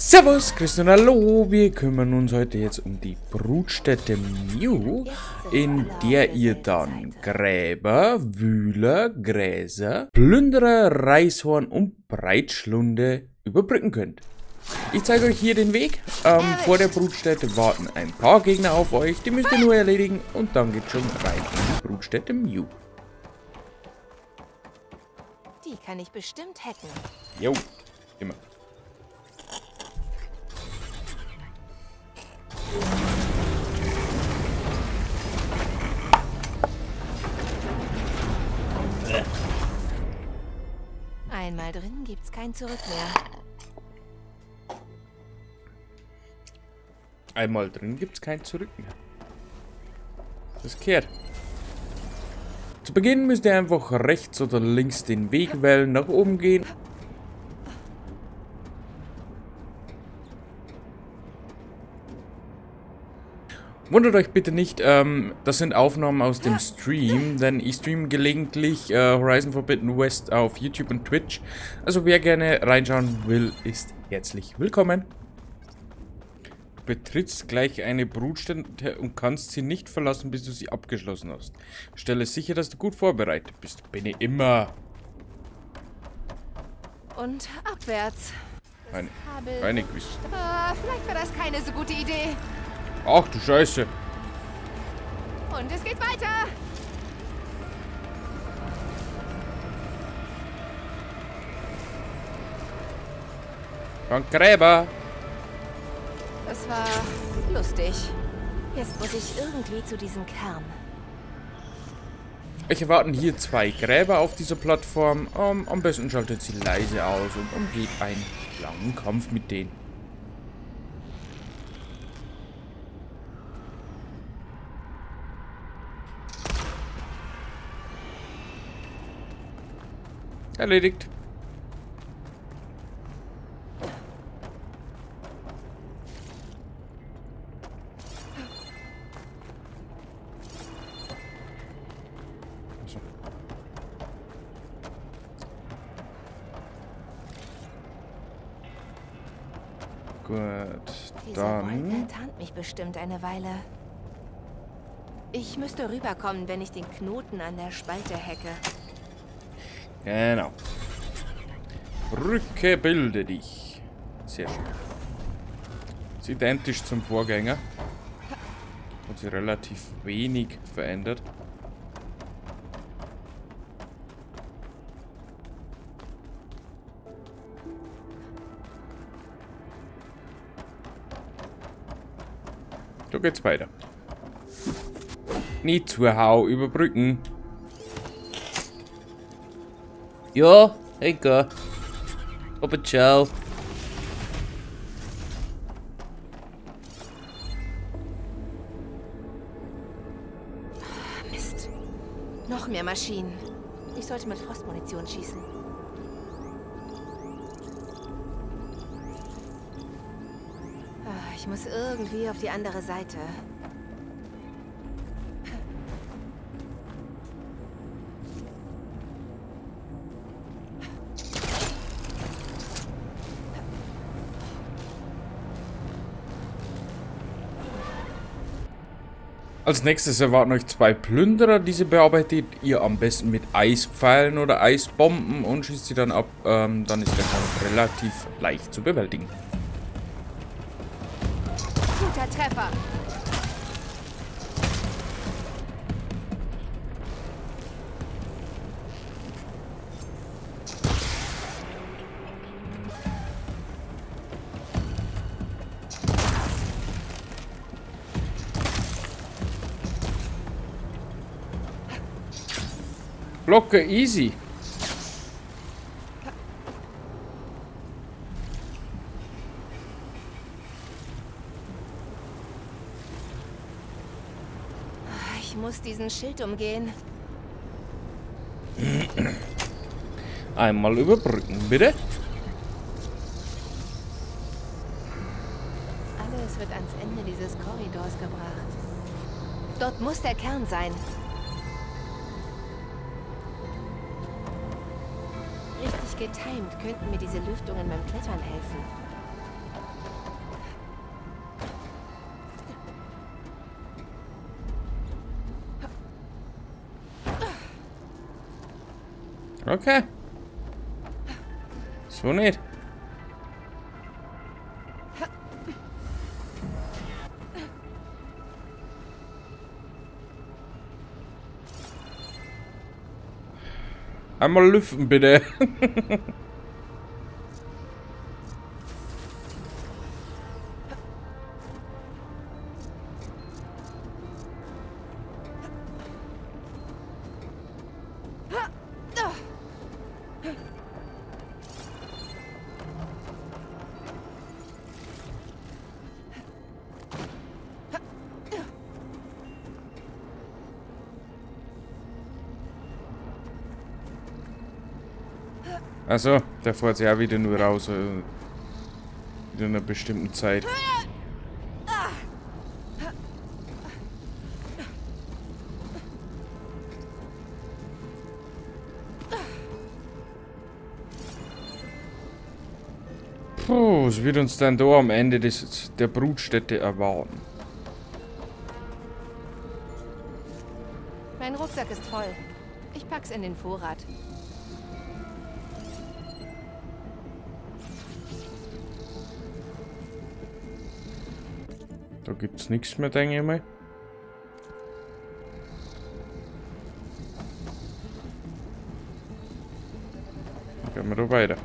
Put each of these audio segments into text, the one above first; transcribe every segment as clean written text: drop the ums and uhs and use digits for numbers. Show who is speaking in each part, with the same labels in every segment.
Speaker 1: Servus, Christian, hallo! Wir kümmern uns heute jetzt um die Brutstätte Mew, in der ihr dann Gräber, Wühler, Gräser, Plünderer, Reishorn und Breitschlunde überbrücken könnt. Ich zeige euch hier den Weg. Vor der Brutstätte warten ein paar Gegner auf euch, die müsst ihr nur erledigen und dann geht's schon rein in die Brutstätte Mew.
Speaker 2: Die kann ich bestimmt hacken.
Speaker 1: Jo, immer.
Speaker 2: Einmal drin gibt's kein Zurück mehr.
Speaker 1: Einmal drin gibt's kein Zurück mehr. Das kehrt. Zu Beginn müsst ihr einfach rechts oder links den Weg wählen, nach oben gehen. Wundert euch bitte nicht, das sind Aufnahmen aus dem Stream, denn ich streame gelegentlich Horizon Forbidden West auf YouTube und Twitch. Also wer gerne reinschauen will, ist herzlich willkommen. Du betrittst gleich eine Brutstätte und kannst sie nicht verlassen, bis du sie abgeschlossen hast. Stelle sicher, dass du gut vorbereitet bist. Bin ich immer.
Speaker 2: Und abwärts.
Speaker 1: Keine Quiz.
Speaker 2: Vielleicht war das keine so gute Idee.
Speaker 1: Ach du Scheiße.
Speaker 2: Und es geht weiter.
Speaker 1: Von Gräber.
Speaker 2: Das war lustig. Jetzt muss ich irgendwie zu diesem Kern.
Speaker 1: Euch erwarten hier zwei Gräber auf dieser Plattform. Am besten schaltet sie leise aus und umgeht einen langen Kampf mit denen. Erledigt. So. Gut, dann.
Speaker 2: Dieser Wolke tarnt mich bestimmt eine Weile. Ich müsste rüberkommen, wenn ich den Knoten an der Spalte hacke.
Speaker 1: Genau. Brücke, bilde dich. Sehr schön. Ist identisch zum Vorgänger. Hat sich relativ wenig verändert. So geht's weiter. Nie zu hau überbrücken. Ja, egal. Aber ciao.
Speaker 2: Mist. Noch mehr Maschinen. Ich sollte mit Frostmunition schießen. Ich muss irgendwie auf die andere Seite.
Speaker 1: Als nächstes erwarten euch zwei Plünderer. Diese bearbeitet ihr am besten mit Eispfeilen oder Eisbomben und schießt sie dann ab. Dann ist der Kampf relativ leicht zu bewältigen.
Speaker 2: Guter Treffer.
Speaker 1: Locker easy.
Speaker 2: Ich muss diesen Schild umgehen.
Speaker 1: Einmal überbrücken, bitte.
Speaker 2: Alles wird ans Ende dieses Korridors gebracht. Dort muss der Kern sein. Richtig getimt könnten mir diese Lüftungen beim Klettern helfen.
Speaker 1: Okay. So nicht. Einmal lüften, bitte. Also, der fährt sich auch wieder nur raus. In einer bestimmten Zeit. Puh, was wird uns denn da am Ende der Brutstätte erwarten?
Speaker 2: Mein Rucksack ist voll. Ich pack's in den Vorrat.
Speaker 1: Da gibt's nichts mehr, denke ich mal. Dann gehen wir da weiter.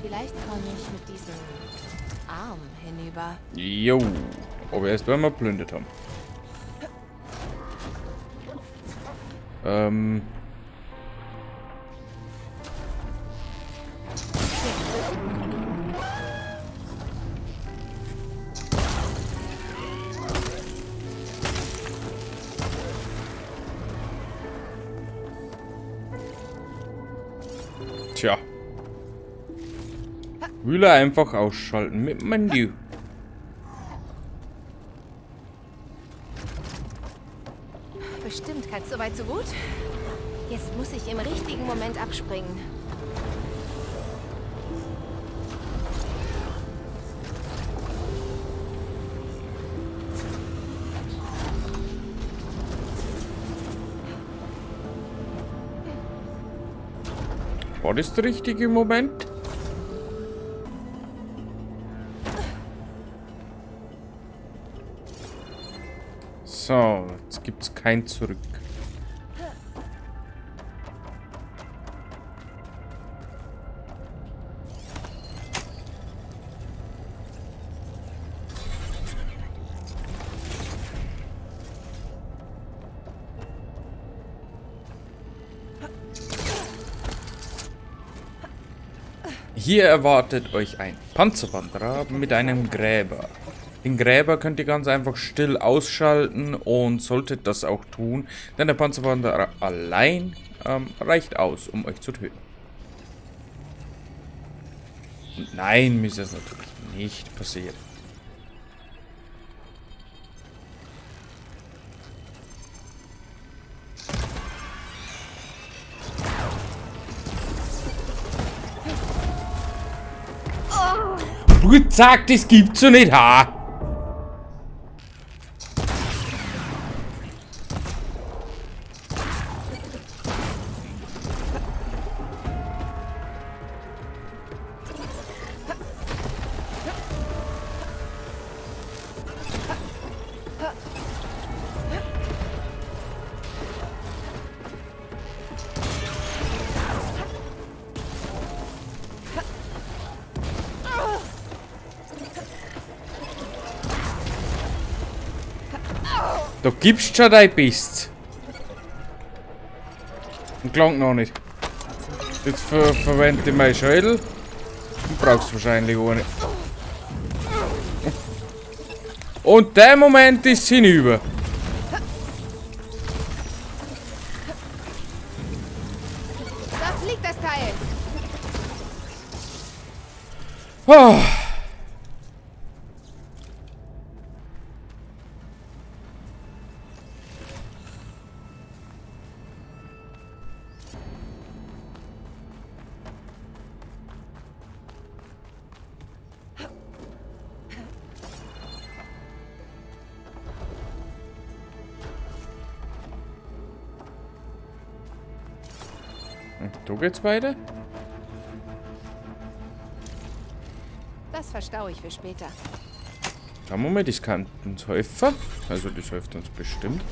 Speaker 2: Vielleicht komme ich mit diesem Arm hinüber.
Speaker 1: Jo, aber erst wenn wir plündert haben. Tja. Wühler einfach ausschalten mit Menü.
Speaker 2: Bestimmt kein so weit so gut. Jetzt muss ich im richtigen Moment abspringen.
Speaker 1: War das der richtige Moment? So, jetzt gibt's kein Zurück. Hier erwartet euch ein Panzerwanderer mit einem Gräber. Den Gräber könnt ihr ganz einfach still ausschalten und solltet das auch tun, denn der Panzerwanderer allein reicht aus, um euch zu töten. Und nein, mir ist das natürlich nicht passiert. Zack, das gibt's so nicht, ha! Du gibst schon dein Biest. Und klang noch nicht. Jetzt verwende ich meinen Schädel. Du brauchst wahrscheinlich ohne. Und der Moment ist hinüber.
Speaker 2: Da fliegt das Teil.
Speaker 1: Oh. Und da geht's weiter.
Speaker 2: Das verstaue ich für später.
Speaker 1: Schauen wir mal, das kann uns helfen. Also das hilft uns bestimmt.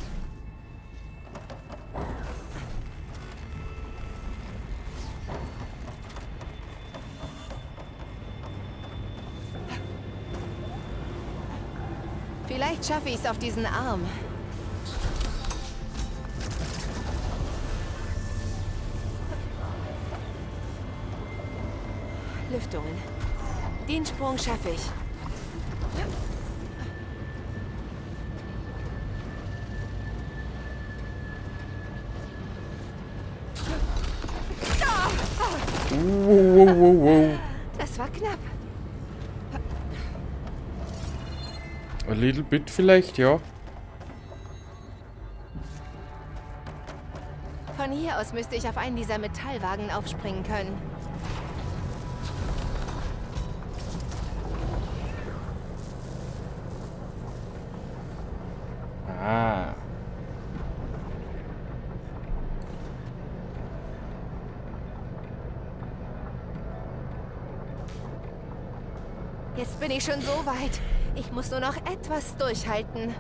Speaker 2: Vielleicht schaffe ich es auf diesen Arm. Lüftungen. Den Sprung schaffe ich.
Speaker 1: Wow, wow, wow.
Speaker 2: Das war knapp.
Speaker 1: A little bit vielleicht, ja.
Speaker 2: Von hier aus müsste ich auf einen dieser Metallwagen aufspringen können.
Speaker 1: Ah.
Speaker 2: Jetzt bin ich schon so weit. Ich muss nur noch etwas durchhalten.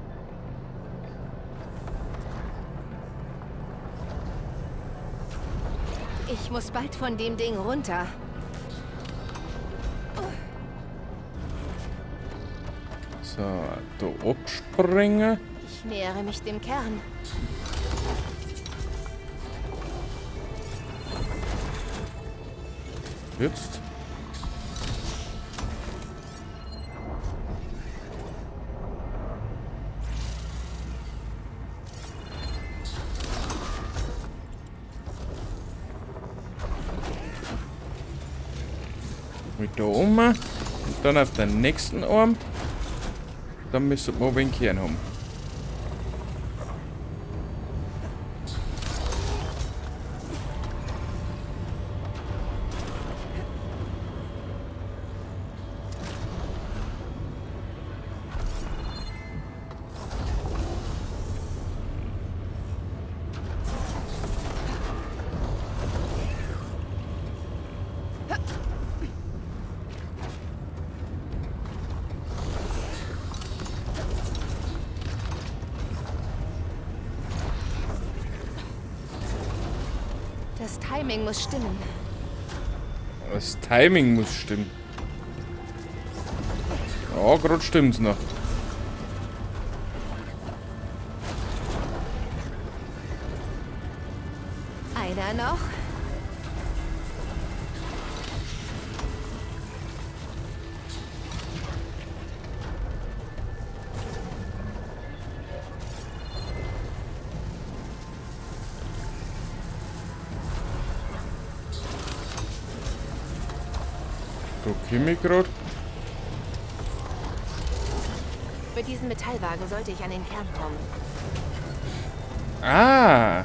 Speaker 2: Ich muss bald von dem Ding runter.
Speaker 1: So, da abspringen.
Speaker 2: Ich nähere mich dem Kern.
Speaker 1: Jetzt. Mit da oben und dann auf den nächsten Arm. Dann müssen wir den Kern haben.
Speaker 2: Das Timing muss stimmen.
Speaker 1: Das Timing muss stimmen. Ja, gerade stimmt's noch.
Speaker 2: Einer noch.
Speaker 1: Komme ich grad?
Speaker 2: Mit diesem Metallwagen sollte ich an den Kern kommen.
Speaker 1: Ah.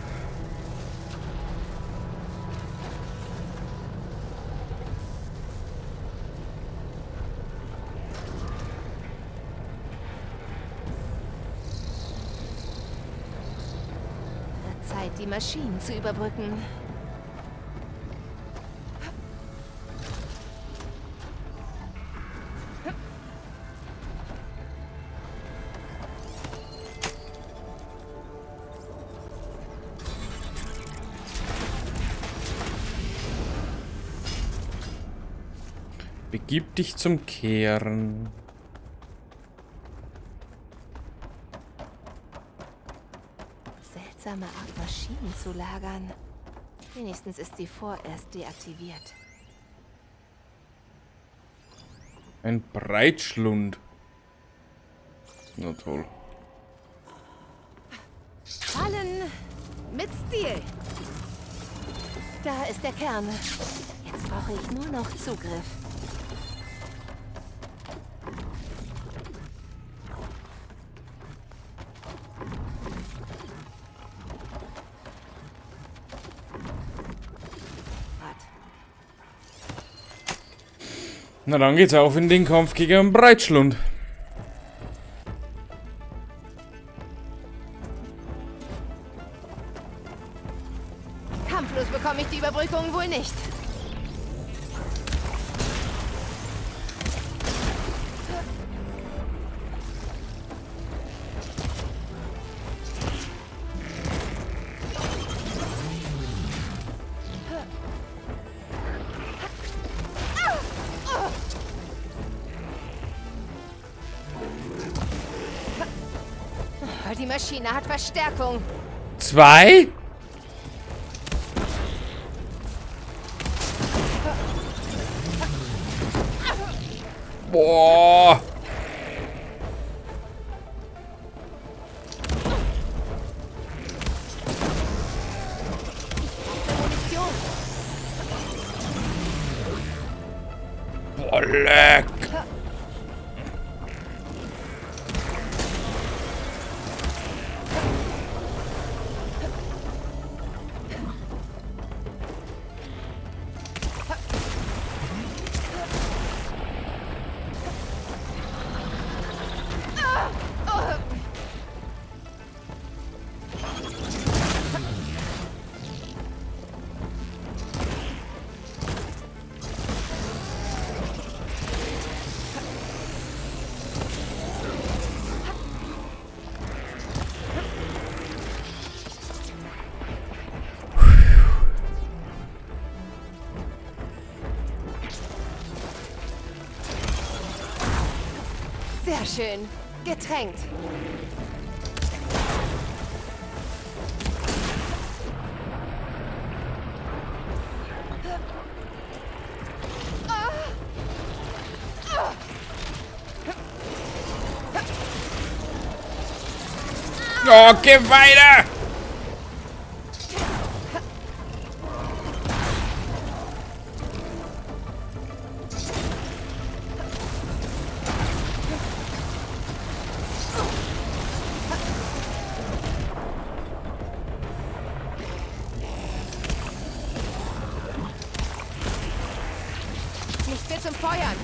Speaker 2: Wird Zeit, die Maschinen zu überbrücken.
Speaker 1: Begib dich zum Kern.
Speaker 2: Seltsame Art, Maschinen zu lagern. Wenigstens ist sie vorerst deaktiviert.
Speaker 1: Ein Breitschlund. Na toll.
Speaker 2: Fallen mit Stil. Da ist der Kern. Jetzt brauche ich nur noch Zugriff.
Speaker 1: Na dann geht's auf in den Kampf gegen einen Breitschlund.
Speaker 2: Kampflos bekomme ich die Überbrückung Überbrückung wohl nicht. Die Maschine hat Verstärkung.
Speaker 1: 2? Boah. Boah, leck.
Speaker 2: Sehr schön. Getränkt.
Speaker 1: Oh, geh weiter!
Speaker 2: Nicht mehr zum Feuern.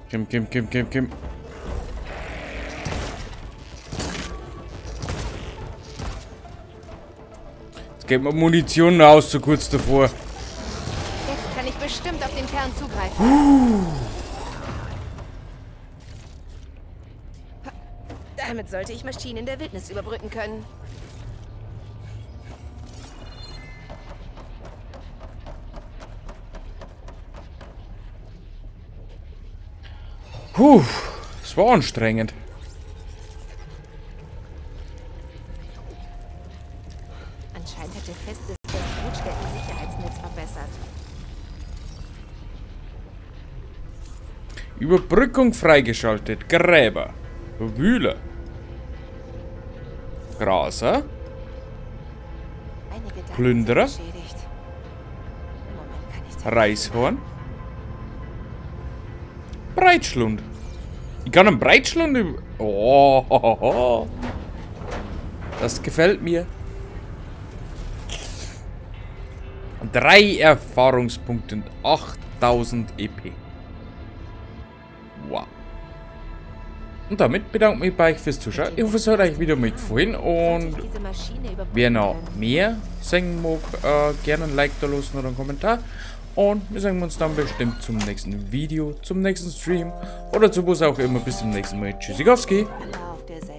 Speaker 1: Kim, Kim, Kim, Kim, Kim. Jetzt geht mir Munition aus, so kurz davor.
Speaker 2: Jetzt kann ich bestimmt auf den Kern zugreifen. Damit sollte ich Maschinen in der Wildnis überbrücken können.
Speaker 1: Puh, es war anstrengend.
Speaker 2: Anscheinend hat der Festes das Brutstätten-Sicherheitsnetz verbessert.
Speaker 1: Überbrückung freigeschaltet. Gräber. Wühler. Graser. Plünderer. Reishorn. Breitschlund. Ich kann einen Breitschlund über... Oh, das gefällt mir. 3 Erfahrungspunkte und 8000 EP. Wow. Und damit bedanke ich mich bei euch fürs Zuschauen. Ich hoffe, es hat euch wieder mitgefallen. Und wer noch mehr sehen mag, gerne ein Like da lassen oder einen Kommentar. Und wir sehen uns dann bestimmt zum nächsten Video, zum nächsten Stream oder zu was auch immer. Bis zum nächsten Mal. Tschüssikowski.
Speaker 2: Auf derselben